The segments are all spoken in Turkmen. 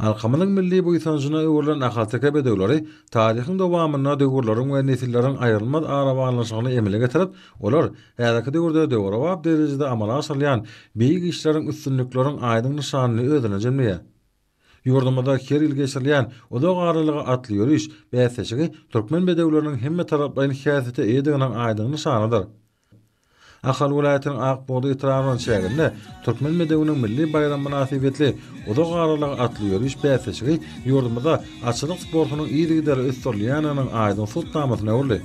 Halkymyzyň milli buýsanjyna öwrülen ahalteke bedewleri taryhyň dowamynda döwürleriň we nesilleriň aýrylmaz arabaglanyşygyny emele getirip, olar häzirki döwürde döwrebap derejede amala aşyrylýan beýik işleriň, üstünlikleriň aýdyň nyşanyny özünde jemleýär. Ýurdumyzda her ýyl geçirilýän uzak aralyga atly ýöriş bäsleşigi türkmen bedewleriniň hemmetaraplaýyn häsiýete eýediginiň aýdyň nyşanydyr. Ahal welaýatynyň Ak bugdaý etrabynyň çäginde Türkmen bedewiniň milli baýramy mynasybetli uzak aralyga atly ýöriş bäsleşigi ýurdumyzda atçylyk sportunyň yzygiderli ösdürilýändiginiň aýdyň subutnamasyna öwrüldi.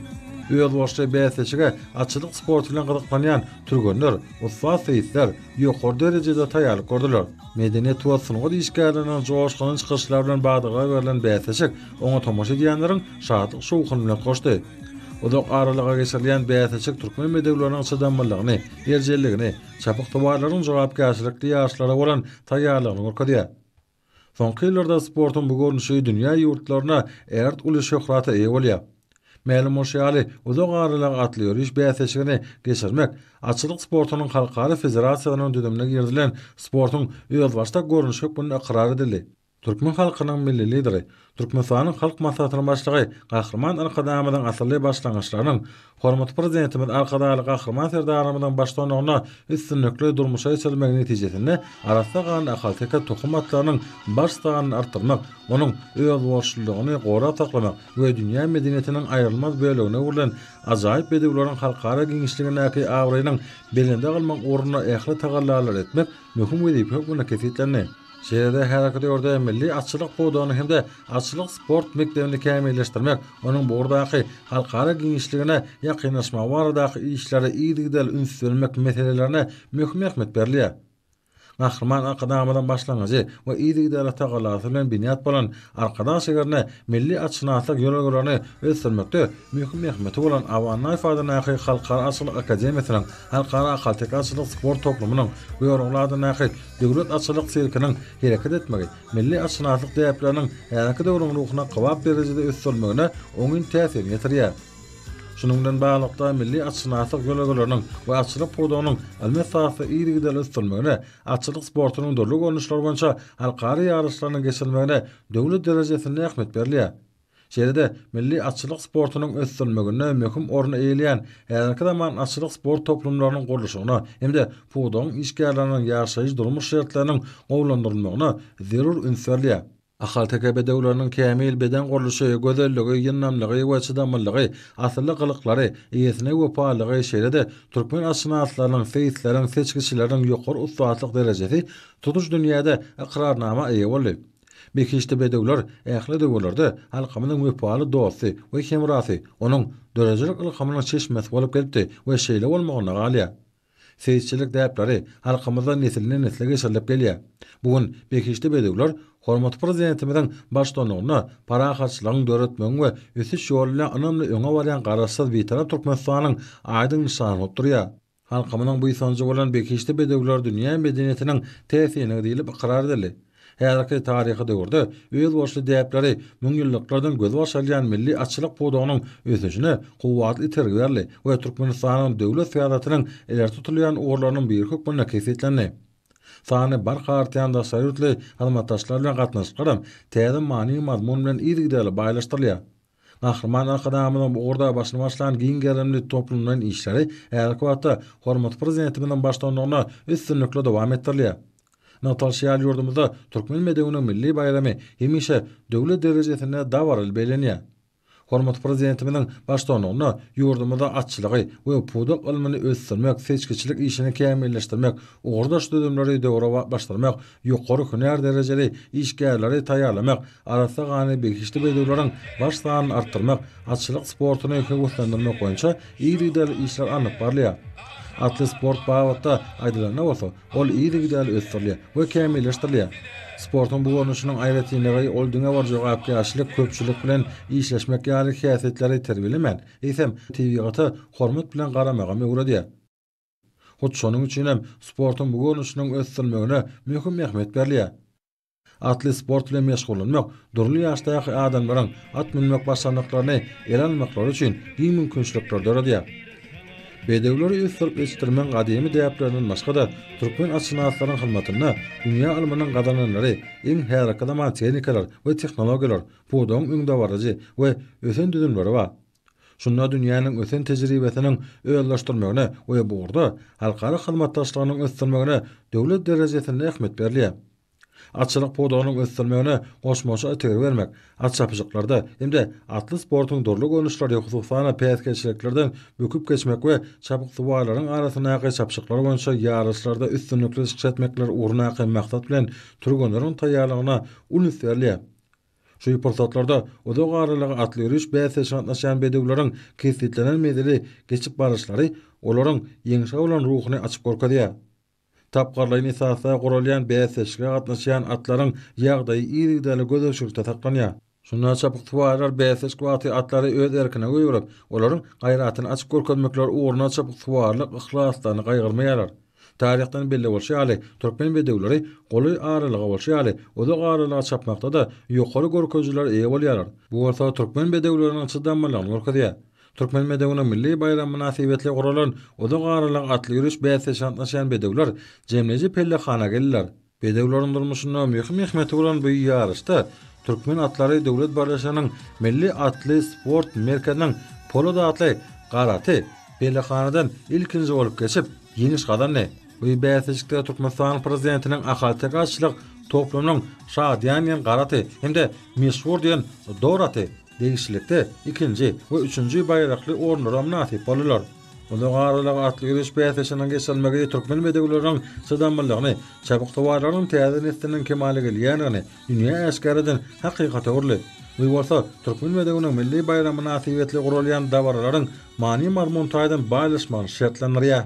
Özboluşly bäsleşige atçylyk sporty bilen gyzyklanýan türgenler, ussat seýisler ýokary derejede taýýarlyk gördüler. Medeniýet we sungat işgärleriniň joşgunly çykyşlary bilen badalga berlen bäsleşik oňa tomaşa edýänleriň şatlyk-şowhuny bilen utgaşdy. Uzak aralyga geçirilýän bäsleşik türkmen bedewleriniň çydamlylygyny, erjelligini, çapyksuwarlaryň jogapkärçilikli ýaryşlara bolan taýýarlygyny görkezýär. Soňky ýyllarda sportuň bu görnüşi dünýä ýurtlarynda ägirt uly şöhrata eýe bolýar. Mälim bolşy ýaly, uzak aralyga atly ýöriş bäsleşigini geçirmek atçylyk sportunyň halkara federasiýasynyň düzümine girizilen sportuň özbaşdak görnüşi hökmünde ykrar edildi. Türkmen halkynyň Milli Lideri, Türkmenistanyň Halk Maslahatynyň Başlygy Gahryman Arkadagymyzyň asylly başlangyçlarynyň hormatly Prezidentimiz Arkadagly Gahryman Serdarymyzyň baştutanlygynda üstünlikli durmuşa geçirilmegi netijesinde arassa ganly ahalteke tohum atlarynyň baş sanyny artdyrmak, onuň özboluşlylygyny gorap saklamak we dünýä medeniýetiniň aýrylmaz bölegine öwrülen ajaýyp bedewleriň halkara giňişligindäki abraýynyň belende galmagy ugrunda ähli tagallalary etmek möhüm wezipe hökmünde kesgitlendi. Şeýle-de häzirki döwürde milli atçylyk pudagyny hem-de atçylyk sport mekdebini kämilleşdirmek, onuň bu ugurdaky halkara giňişligine ýakynlaşmagy baradaky işlere yzygiderli üns bermek meselelerine möhüm ähmiýet berilýär. Gahryman Arkadagymyzyň başlangyjy we yzygiderli tagallasy bilen binýat bolan Arkadag şägerinde milli atşynaslyk ýörelgelerini ösdürmekde möhüm ähmiýeti bolan Aba Annaýew adyndaky Halkara atçylyk akademiýasynyň, Halkara ahalteke atçylyk sport toplumynyň, Görogly adyndaky Döwlet atçylyk sirkiniň hereket etmegi milli atşynaslyk däpleriniň häzirki döwrüň ruhuna kybap derejede ösdürilmegine oňyn täsirini ýetirýär. Şunuň bilen baglylykda, milli atşynaslyk ýörelgeleriniň we atçylyk pudagynyň ylmy esasda yzygiderli ösdürilmegine, atçylyk sportunyň dürli görnüşleri boýunça halkara ýaryşlarynyň geçirilmegine döwlet derejesinde ähmiýet berilýär. Şeýle-de, milli atçylyk sportunyň ösdürilmeginde möhüm orny eýeleýän häzirki zaman atçylyk sport toplumlarynyň gurluşygyna hem-de pudagyň işgärleriniň ýaşaýyş-durmuş şertleriniň gowulandyrylmagyna zerur üns berilýär. Ahalteke bedewleriniň kämil beden gurluşy, gözelligi, ýyndamlygy we çydamlylygy, asylly gylyklary, eýesine wepalylygy, şeýle-de türkmen atşynaslarynyň, seýisleriň, seçgiçileriniň ýokary ussatlyk derejesi tutuş dünýäde ykrarnama eýe boldy. Behişdi bedewler ähli döwürlerde halkymyzyň wepaly dosty we hemrasy, onuň döredijilik ylhamynyň çeşmesi bolup gelipdi we şeýle bolmagynda galýar. Seýisçilik däpleri halkymyzda nesilden-nesle geçirilip gelýär. Bu gün behişdi bedewler hormatly Prezidentimiziň baştutanlygynda parahatçylygyň döretmegiň we ösüş ýoly bilen ynamly öňe barýan Garaşsyz, Bitarap Türkmenistanyň aýdyň nyşany bolup durýar. Halkymyzyň buýsanjy bolan behişdi bedewler dünýä medeniýetiniň täsinligi diýlip ykrar edildi. Häzirki taryhy döwürde özboluşly däpleri müňýyllyklardan gözbaş alýan milli atçylyk pudagynyň ösüşine kuwwatly itergi berdi we Türkmenistanyň döwlet syýasatynyň ileri tutulýan ugurlarynyň biri hökmünde kesgitlendi. Sany barha artýan daşary ýurtly hyzmatdaşlar bilen gatnaşyklaram täze many-mazmun bilen yzygiderli baýlaşdyrylýar. Gahryman Arkadagymyzyň bu ugurda başyny başlan giň gerimli toplumlaýyn işleri häzirki wagtda hormatly Prezidentimiziň baştutanlygynda üstünlikli dowam etdirilýär. Nygtalyşy ýaly, ýurdumyzda Türkmen bedewiniň milli baýramy hemişe döwlet derejesinde dabaraly bellenýär. Hormatly Prezidentimiziň baştutanlygynda ýurdumyzda atçylygy we pudak ylmyny ösdürmek, seçgiçilik işini kämilleşdirmek, ugurdaş düzümleri döwrebaplaşdyrmak, ýokary hünär derejeli işgärleri taýýarlamak, arassa ganly behişdi bedewleriň baş sanyny artdyrmak, atçylyk sportuny höweslendirmek boýunça yzygiderli işler alnyp barylýar. Atly sport babatda aýdylanda bolsa, ol yzygiderli ösdürilýär we kämilleşdirilýär. Sportuň bu görnüşiniň aýratynlygy ol diňe bir jogapkärçilik, köpçülik bilen işleşmek ýaly häsiýetleri terbiýelemän, eýsem, tebigata hormat bilen garamagam öwredýär. Hut şonuň üçin hem sportuň bu görnüşiniň ösdürilmegine möhüm ähmiýet berilýär. Atly sport bilen meşgullanmak dürli ýaşdaky adamlaryň at münmek başarnyklaryny ele almaklary üçin giň mümkinçilikleri döredýär. Bedewleri ösdürip ýetişdirmegiň gadymy däplerinden başga-da, türkmen atşynaslaryň hyzmatynda dünýä ylmynyň gazananlary, iň häzirki zaman tehnikalar we tehnologiýalar, pudagyň öňdebaryjy we ösen düzümleri bar. Şunda dünýäniň ösen tejribesiniň özleşdirmegine we bu ugurda halkara hyzmatdaşlygynyň ösdürmegine döwlet derejesinde ähmiýet berilýär. Atçylyk pudagynyň ösdürilmegine goşmaça itergi bermek, at çapyşyklarda hem-de atly sportuň dürli görnüşleri, hususan-da, päsgelçiliklerden böküp geçmek we çapyksuwarlaryň arasyndaky çapyşyklar boýunça ýaryşlarda üstünlikli çykyş etmekler ugrundaky maksat bilen türgenleriň taýýarlygyna uly üns berilýär. Şu pursatlarda uzak aralyga atly ýöriş bäsleşigine gatnaşýan bedewleriň kesgitlenen menzili geçip baryşlary olaryň ýeňşe bolan ruhuny açyp görkezýär. Tapgyrlaýyn esasda guralýan bäsleşige gatnaşýan atlaryň ýagdaýy yzygiderli gözegçilikde saklanýar. Şunda çapyksuwarlar bäsleşik wagty atlary öz erkine goýberip, olaryň gaýratyny açyp görkezmekleri ugrunda çapyksuwarlyk yhlaslaryny gaýgyrmaýarlar. Taryhdan belli bolşy ýaly, türkmen bedewleri golaý aralyga bolşy ýaly, uzak aralyga çapmakda-da ýokary görkezijilere eýe bolýarlar. Bu bolsa türkmen bedewleriniň çydamlylygyny görkezýär. Türkmen bedewiniň milli baýramy mynasybetli guralan uzak aralyk atly ýöriş bäsleşigine gatnaşýan bedewler jemleýji pellehana geldiler. Bedewleriň durmuşynda möhüm ähmiýeti bolan bu ýaryşda Türkmen atlary döwlet birleşiginiň Milli atly sport merkeziniň Polat atly gar aty pellehanadan ilkinji bolup geçip, ýeňiş gazandy. Bu bäsleşikde Türkmenistanyň Prezidentiniň ahalteke atçylyk toplumynyň Şadyýan diýen gar aty hem-de Meşhur diýen dor aty degişlilikde ikinji we üçünji baýrakly orunlara mynasyp boldular. Uzak aralyga atly ýöriş bäsleşiginiň geçirilmegi türkmen bedewleriniň çydamlylygyny, çapyksuwarlaryň täze nesliniň kemala gelýändigini dünýä äşgär eden hakykata öwrüldi. Bu bolsa Türkmen bedewiniň milli baýramy mynasybetli guralýan dabaralaryň many-mazmun taýdan baýlaşmagyny şertlendirýär.